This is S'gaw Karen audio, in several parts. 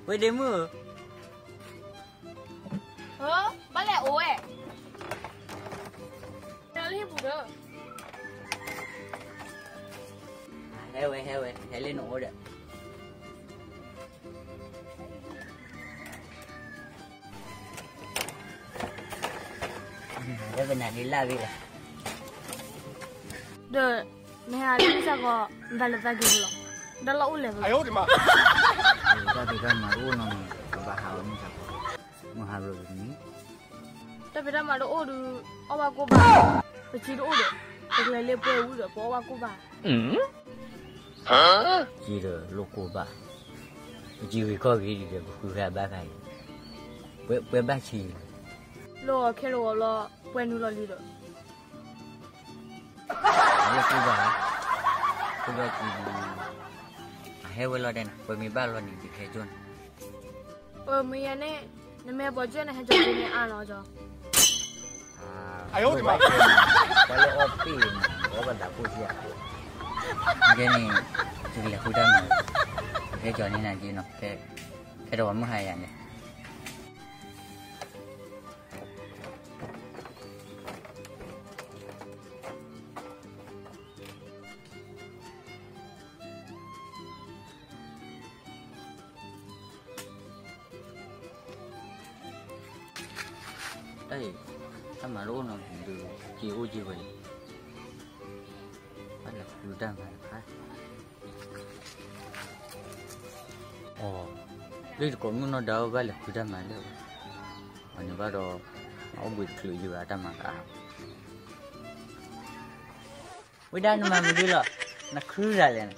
ဝဲဒ့မုၣ်ဧၢ, ဘၣ်လဲၣ်အိၣ်ဝဲ, လၢဟံၣ်ပူၤဒီး, ဟဲဝဲ ဟဲဝဲ ဟဲလၢနအိၣ်ဒီး လၢပနၤဒ်လၢဝံၤလီၤ, ဒီး နဟဲအလံစၢ်ကီး နတၢ်လဲၤသးက့ၤလီၤ, တၢ်လီၢ်အိၣ်လဲၣ်ဘၣ်, တၢ်ဖံးတၢ်မၤတအိၣ်နီတမံၤ, ပဘၣ်ဟးအီၤမုၢ်စၢ်ကီး, မုၢ်ဟါဘျီတမံၤ, တၢ်ဖံးတၢ်မၤတအိၣ်ဒီး အီၣ်ဘၣ်ကိၢ်ဘၣ်, ပစံတအိၣ်ဒီး, ပကလဲၤလၢပှဲၤဝံၤဒီး ပအီၣ်ဘၣ်ကိၢ်ဘၣ် စံဒီးလိၣ်ကိၢ်ဘၣ်, ပစံဂ့ၤခီၣ်ဂ့ၤဒံးဒီး ပဃုဖဲအဘၣ်ခါအံၤ, ပှဲၤဘၣ်ဆံးလီၤ, လီၤခဲလၢာ်ဂီၤလီၤ ပှဲၤနုာ်လီၤလံဒီး, လိၣ်ကိၢ်ဘၣ်, ကိၢ်ဘၣ်စံး, အဟဲဝဲလီၤတဲနၤ ပှဲၤမ့ၢ်ဘၣ်လီၤန့ၣ် ယဟဲကၠိနၤ ပမ့ၢ်ယဲန့ၣ်, နမ့ၢ်ပှၤကၠိန့ၣ် ဟဲကၠိက့ၤန့ၣ်အါလီၤကၠီ, ပှၤလၢအီၣ်ပ့ၢ်န့ၣ် ပှၤဘၣ်သးဖိဆံးဧါ, ယဲန့ၣ်, ယကလဲၤဃုတၢ်မၤ, ယဟဲကၠိန့ၢ်နၤက့နီၤ, ခဲတဝီမုၢ်ဟါယၤန့ၣ် တၢ်အံၤ, တၢ်မၤတအိၣ်နီတမံၤဒီး က့ၤအိၣ်က့ၤဝဲလံ, ဘၣ်လဲၤဃုတၢ်မၤတခါ, အိ, လၢတကိးမုၢ်နီၢ်ဒါအိၣ် ဘၣ်လဲၤဃုတၢ်မၤလၢ, အန့ၣ်ဘၣ်ဒီး, အအိၣ်ဘှံးတချုးယံၤဘၣ် တၢ်မၤကအါ ဝံဒၣ်နမၤမနုၤလီၤ, နခုရၤလဲၣ်န့ၣ်,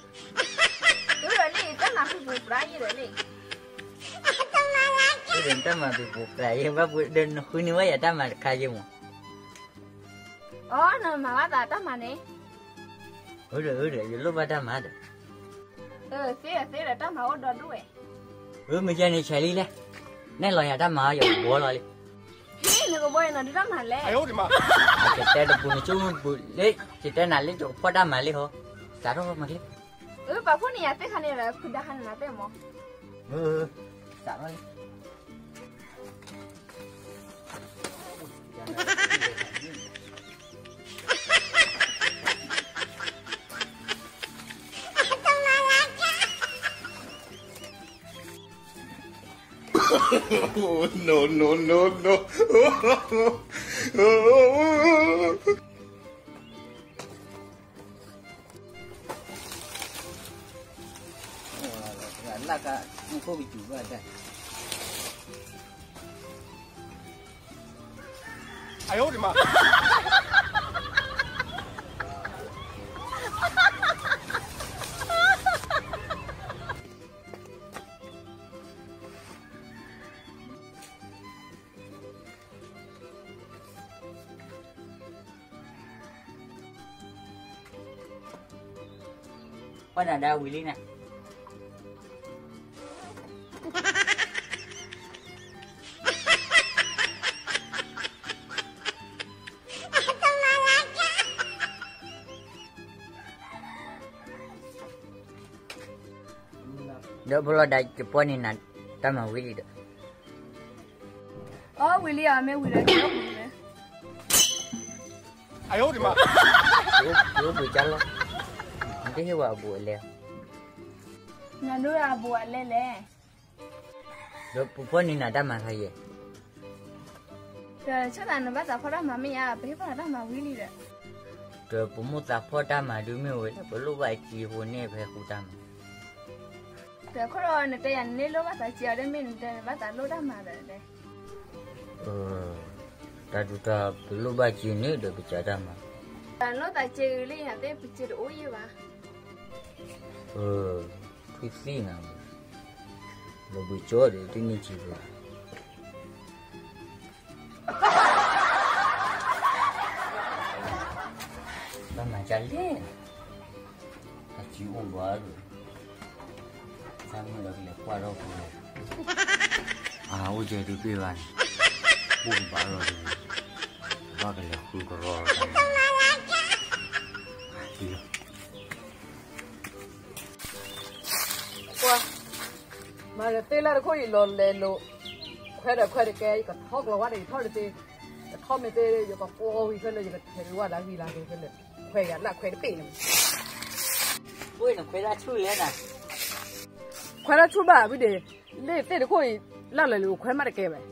တၢ်မၤဖုၣ်ပူၤပြးယဲၢ်ဒီးန့ၣ်, တၢ်မၤဖုၣ်ပူၤပြးယဲၢ်ဘၣ်ပူၤဒီး နဃုန့ၢ်ဝဲယၤတၢ်မၤတခါယဲၢ်မး, အိ, နမၤဘၣ်သးတၢ်မၤန့ၣ်, အၢဒီး အၢဒီး ယလိၣ်ဘၣ်တၢ်မၤဒီး, သ့ဒီး သ့ဒီး တၢ်မၤအိၣ်ဒီဒူၣ်ဝဲ, အၢ မ့ၢ်ယဲန့ၣ်ဆဲးလံလဲၣ်, နဲၣ်လီၤယၤတၢ်မၤအီၤ ယကဘှီလီၤလံ နကဘှီယၤနီၤ ဒုးတၢ်မၤလဲၣ်, ယတဲတပူၤန့ၣ် ဆိကမိၣ်ပူၤလၢ ယတဲနၤလၢယကဖီၣ်တၢ်မၤလံဟီ, စးထီၣ်မၤလံ, အၢ ပာ်ဖှိၣ်န့ၢ်ယၤသ့ၣ်ခါန့ၣ်ဒီး ဖုဒါဟါန့ၣ်နၤသ့ၣ်မး, စးထီၣ်လံ No, no, no, no. လၢ်က မူခိၣ်ကစူၤဘၣ်တၢ် အယိဒမး ပှၤနၤဒါဝံၤလံနၤ ဒီးပလီၢ်ဒါယပှၤန့ၣ်နၤ တၢ်မၤဝံၤလံဒီး အီ ဝံၤလံအီၤ မ့ၢ်ဝံၤဒီး ကအိၣ်ပူၤလဲၣ် ကအိၣ်ပူၤကၢလီၤ နတဟ့ၣ်ဝဲအဘူးအလဲ နဒိၣ်အဘူးအလဲလဲၣ် ဒီးပဖီၣ်န့ၢ်နၤတၢ်မၤခါယဲၢ် ဒီးဆိသးနဘၣ်သးဖီၣ်တၢ်မၤမ့ၢ်ဧါ ပဟ့ၣ်ဖီၣ်နၤတၢ်မၤဝံၤလံဒီး ဒီးပမိၢ်သးဖီၣ်တၢ်မၤဒုးမ့ၢ်ဝဲလၢ ပလိၣ်ဘၣ်စ့ဖိန့ၣ် ပဟဲဃုတၢ်မၤ ဒီးခိၣ်ဒီးနတဲယၤနန့ၢ်လိၣ်ဘၣ်သးစ့အီၤဒီး မ့ၢ်နတဲနဘၣ်သးလိၣ်တၢ်မၤဒီး တၢ်ဒုးတၢ်ပလိၣ်ဘၣ်စ့န့ၣ်ဒီးပစးတၢ်မၤ တၢ်လိၣ်သးစ့အံၤလံ ယသ့ၣ်ပစ့တအိၣ်ယံၤဘၣ် ထွံၣ်သံၣ်နၤ လီၤဘှံးကၠီဒီးတန့ၢ်စ့ဘၣ် တၢ်မၤကလဲၣ် တၢ်စ့အိၣ်ဘၣ်ဒီး တၢ်မုၢ်ဒီးကလဲၤကွၢ်ထီၣ်ပူၤလီၤ အအိၣ်ကဲဒုးပ့ၢ်ဘၣ်န့ၣ် ဘၣ်လီၤ, ဘၣ်ကလဲၤဃုကရီလီၤ, ပှၤ, မၤလၢသ့ၣ်လၢတခိၣ်အံၤလီၤလဲၤလိာ်, ခွဲးဒီးခွဲးတကဲ ယကထီၣ်ကျီၤဝဲဒီး ယထီၣ်တသ့, ယထီၣ်မ့ၢ်သ့ ယကကျီဝံၤခဲလၢာ် ယကထဲးဝဲလၢဂံၢ်လၢဂ့ၤခဲလၢာ်, ခွဲးယၤလၢခွဲးတပ့ၢ်န့ၣ်, ခွဲးတၢ်ဆူၣ်လဲၣ်နၤ, ခွဲးတၢ်ဆူၣ်ဘၣ် ဖုဒ့, လၢသ့ၣ်တခိၣ်အံၤ လၢလဲၤလိာ်ခွဲးမးတကဲဘၣ်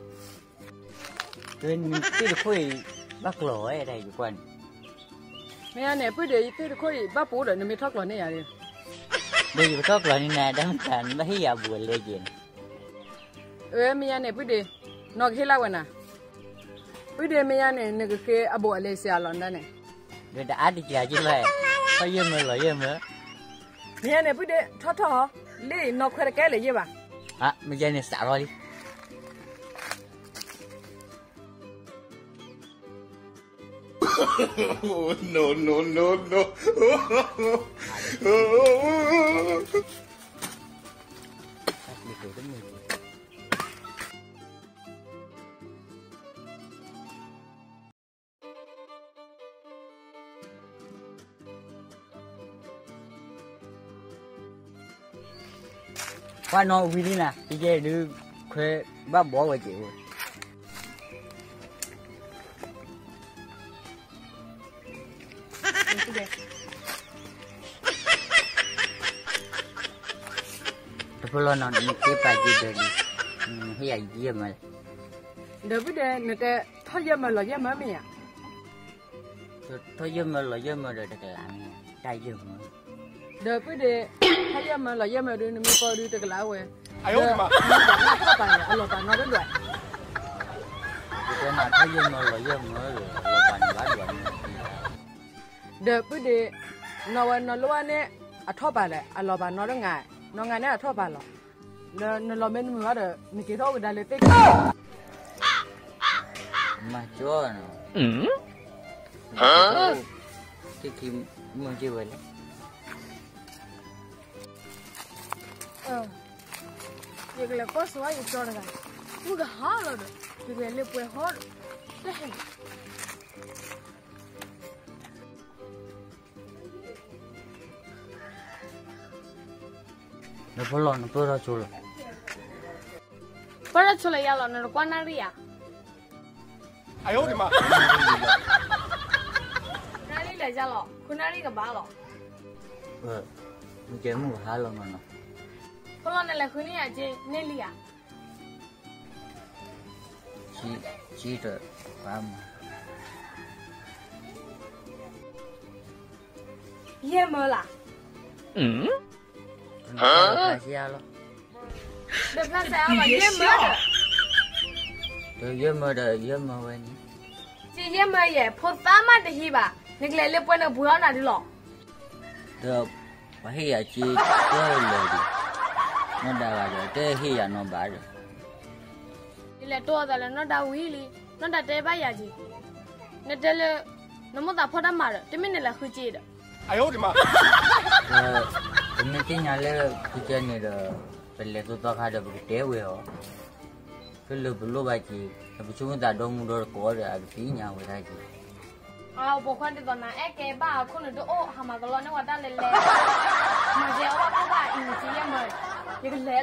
သ့ၣ်တခိၣ်အံၤ ဘၣ်ကျီၤဝဲဒၣ်ယကွၢ်န့ၣ်, မ့ၢ်ယါန့ၣ် ဖုဒ့ ယသ့ၣ်တခိၣ်အံၤ ဘၣ်ပူၤဒီး နမ့ၢ်ထီၣ်ကျီၤန့ၢ်ယၤဒီး, ဒီးယကထီၣ်ကျီၤန့ၢ်နၤ တၢ်မ့ၢ်တၢ် နဘၣ်ဟ့ၣ်ယၤအဘူးအလဲက့ၤန့ၣ်, အၢ မ့ၢ်ယါန့ၣ် ဖုဒ့, နီၢ်ကဟ့ၣ်လၢဝဲနၤ, ဖုဒ့ မ့ၢ်ယါန့ၣ် နကဃ့အဘူးအလဲစ့အလီၢ်နဒၣ်န့ၣ်, ဒီးတအါတက့ၢ်က့ၤဘၣ်, ထီၣ်ယဲၢ်မၢလီၤယဲၢ်မၢ, မ့ၢ်ယါန့ၣ် ဖုဒ့ ထီၣ်ထီၣ်, လၢနီၢ်ခွဲးတကဲလၢၤယဲၢ်ဘၣ်, မ့ၢ်ယါန့ၣ် စးထီၣ်လံ No, no, no, no. ပှၤနီၢ်ဝံၤလံနၤ, ယဲဒုးခွဲးဘၣ်ဘီဝဲက့ၤဝဲ, တဖျီနီၤ နက့ၤပာ်က့ၤဒီးလံ, နဟ့ၣ်ယၤယဲၢ်မၢလီၤ, ဒီးဖုဒ့ နတဲထီၣ်ယဲၢ်မၢလီၤယဲၢ်မၢမ့ၢ်ဧါ, ထီၣ်ယဲၢ်မၢလီၤယဲၢ်မၢဒီးတကလးမ့ၢ်ဧါ, တၢ်ယဲၢ်မၢ, ဒီးဖုဒ့ ထီၣ်ယဲၢ်မၢလီၤယဲၢ်မၢဒုး နမ့ၢ်ပီဒုးတကလးဝဲ, ဒီးနမ့ၢ်ထီၣ်ပာ်န့ၣ် အလီၤပာ်နီတဒွး, ယတဲနၤထီၣ်ယဲၢ်မၢလီၤယဲၢ်မၢဒီး အလီၤပာ်န့ၣ်ဘၣ်ဒွးန့ၣ်, ဒီးဖုဒ့ နီၢ်ဝဲနီၢ်လိၣ်ဝဲန့ၣ် အထီၣ်ပာ်လဲၣ် အလီၤပာ်နီတဂၤ, နီၢ်ဂၤန့ၣ်အထီၣ်ပာ်လီၤ, နလီၤမ့ၢ်တမုာ်ဘၣ်ဒီး နက့ၤထီၣ်အိၣ်ကဒါလၢသ့ၣ်ခံ, မၤကၠီနီၤ, သ့ၣ်ခံမုာ်က့ၤဝဲလဲၣ်, ယကလဲၤကိးဆိဝဲယကၠီတဂၤ, မုၢ်ကဟါလီၤဒီး ယကလဲၤလၢပှဲၤဟီဒီး, တဟဲ နဖီလီၤ နပၢၢ်ထီၣ်ဆိလီၤ, ပၢၢ်ထီၣ်ဆိလီၤယၤလီၤ နတကွၢ်နၣ်ရံၣ်ဧါ, နၣ်ရံၣ်လၢယၤလီၤ ဃုနၣ်ရံၣ်ကဘၣ်လီၤ, မုၢ်ကဲမုၢ်ကဟါလီၤမးနီၤ, ဖီလီၤနလဲၤဃုန့ၢ်ယၤက့ၤန့ၢ်လံဧါ, ကံတပၤမး, ယဲၢ်မၢလၢ် ဒီးဖျါစဲအါဘၣ် ယဲၢ်မၢဒီး, ဒီးယဲၢ်မၢဒီးယဲၢ်မၢဝဲန့ၣ်, က့ယဲၢ်မၢယဲၢ် ဖိသၣ်မးတဟံးဘၣ် နကလဲၤလၢပှဲၤနပှဲၤအီၣ်နၤဒုလီၤ, ဒီးပှၤဟ့ၣ်ယၤက့ၤတၢ်လၢာ်ဒီး, နီၢ်ဒါဂၤဒီးတဟ့ၣ်ယၤနီၢ်ဘၣ်ဒီး, ယလဲၤတိၢ်အီၤသးလၢနီၢ်ဒါဝံၤလံ, နီၢ်ဒါတဲဘၣ်ယၤက့ၤ, နတဲလၢ နမိၢ်သးဖီတၢ်မၤဒီး တမ့ၢ်နလဲၤဃုက့ၤဒီး ဒီး ပမ့ၢ်သ့ၣ်ညါလၢဖုကဲန့ၣ်ဒီး ပလဲၤသိသီခါဒီး ပကတဲဝဲအီၤ, ခဲလၢာ်ပလိၣ်ဘၣ်က့ၤ ဒီးပဆိကမိၣ်သးဒီမုၢ်ဒီတကိးဒီး အကသ့ၣ်ညါဝဲဒၣ်က့ၤ, ပိာ်ခွါဒ်သိးနၤ အဲၣ်ကဲဘၣ်အခိၣ်နူာ်တအိၣ် ဟးမၤကလီန့ၢ်ဝဲတၢ်လဲၤလဲၤ, မၤကဲအီၣ်ဘၣ်ကိၣ်ဘၣ်အံၤ နက့ယဲၢ်မၢ, ယကလဲၤလီၤ.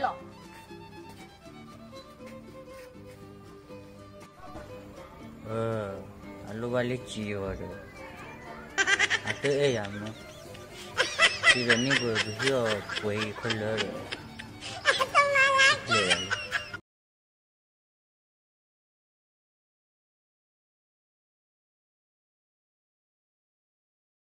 အလိၣ်ဘၣ်လၢကံအီၤဒီး အတအဲၣ်ယၤမၢ, ကံဒီးန့ၢ်ပှဲၤကဟ့ၣ်အီၤပှဲၤအံၤခဲလၢာ်ဒီး